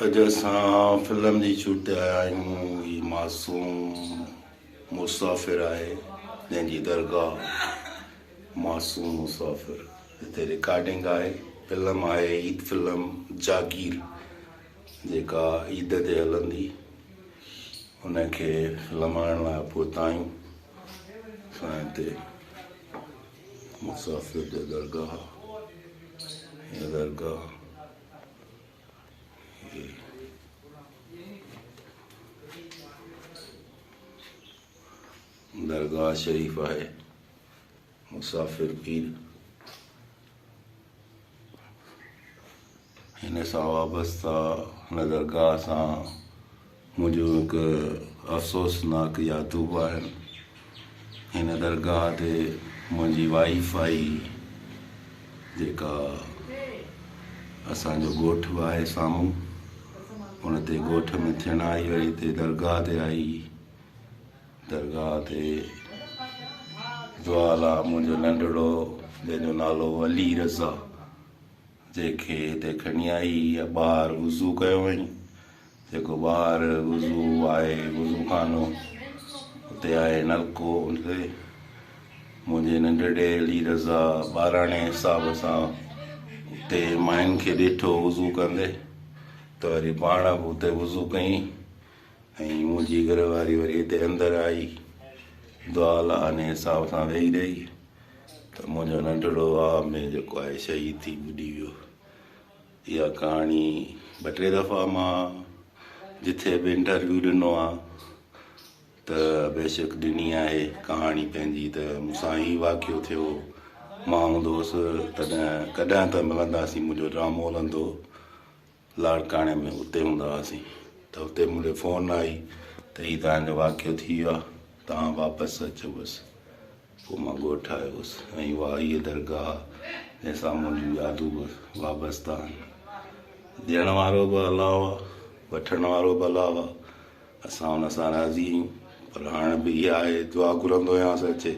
اڄ اسان فلم جي شوٽ تي آيا آهيون. هي معصوم مسافر آهي جنهن جي درگاهه معصوم مسافر هتي رڪارڊنگ آهي. فلم آهي عيد فلم جاگير جيڪا عيد تي هلندي ان کي فلم آڻڻ لاء پهتا آهيون. اسان هتي مسافر جي درگاهه هي درگاهه درگاهه شريف آهي مسافر پير هن سان وابسته هن درگاهه سان منهنجون هڪ افسوسناڪ يادون به آهن. هن درگاهه تي منهنجي وائيف آئي جيڪا اسان جو ڳوٺ به آهي سامهون ان تي ڳوٺ ۾ ٿيڻ آئي وري هتي درگاهه تي آئي درگاهه تي دعا لا منهنجو ننڍڙو جنهن جو نالو علي رضا جنهن کي هتي کڻي آئي ٻاهر وضو ڪيو هئائين جيڪو ٻاهر وضو آهي وضو خانو اتي آهي نلڪو ان تي منهنجي ننڍڙي علي رضا ٻاراڻي حساب سان اتي ماين کي ڏٺو وضو ڪندي ته وري پاڻ به اتي وضو ڪيائين ۽ منهنجي گهر واري وري هتي اندر آئي دعا لاء ان حساب سان ويهي رهي ته منهنجو ننڍڙو واهه ۾ جيڪو آهي شهيد ٿي ٻڏي ويو. اها ڪهاڻي ٻه ٽي دفعا مان جٿي به انٽرويو ڏنو آ ته بيشڪ ڏني آهي ڪهاڻي پنهنجي ته مون سان هي واقعو ٿيو مان هوندو هوس تڏهن ڪڏهن ته ملنداسين منهنجو ڊرامو هلندو لاڙڪاڻي ۾ اتي هوندا هئاسين ته اتي مون ڏي فون آئي ته هي توهان جو واقعو ٿي ويو آ توهان واپس اچو بس پوء مان ڳوٺ آيو هوس ۽ اها هيء درگاهه جنهن سان منهنجون يادون به وابسته آهن. ڏيڻ وارو به الله آ، وٺڻ وارو به الله آ. اسان ان سان راضي آهيون. پر هاڻ به اها آهي دعا گهرندو آهيانس اچي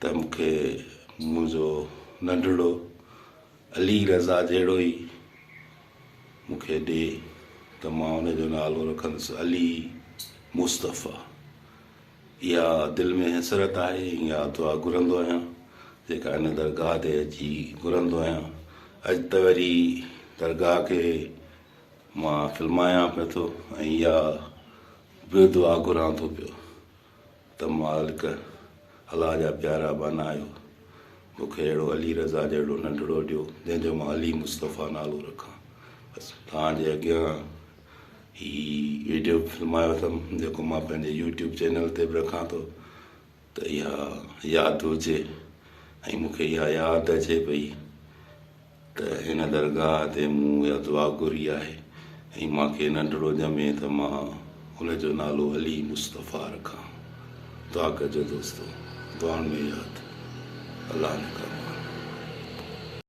ته مون کي منهنجو ننڍڙو علي رضا جهڙو ئي مون کي ڏي ته مان ان جو نالو رکندس علي مصطفيٰ. اها دل ۾ حسرت آهي ۽ اها دعا گهرندو آهيان جيڪا هن درگاهه تي اچي گهرندو آهيان. اڄ ته وري درگاهه کي مان فلمايان پيو ٿو ۽ اها به دعا گهران ٿو پيو ته مالڪ الله جا پيارا ٻانها آهيو مون کي اهڙو علي رضا جهڙو ننڍڙو ڏيو جنهن جو مان علي مصطفيٰ نالو رکان. بس توهان جي اڳيان هي ويڊيو به فلمايو اٿم جيڪو مان پنهنجي يوٽيوب چينل تي به رکان ٿو ته اها ياد هجي ۽ مون کي اها ياد اچي پئي ته هن درگاهه تي مون اها دعا گهري آهي ۽ مان کي ننڍڙو ڄمي ته مان ان جو نالو علي مصطفيٰ رکان. دعا ڪجو دوستو دعائن ۾ ياد الله نگهبان.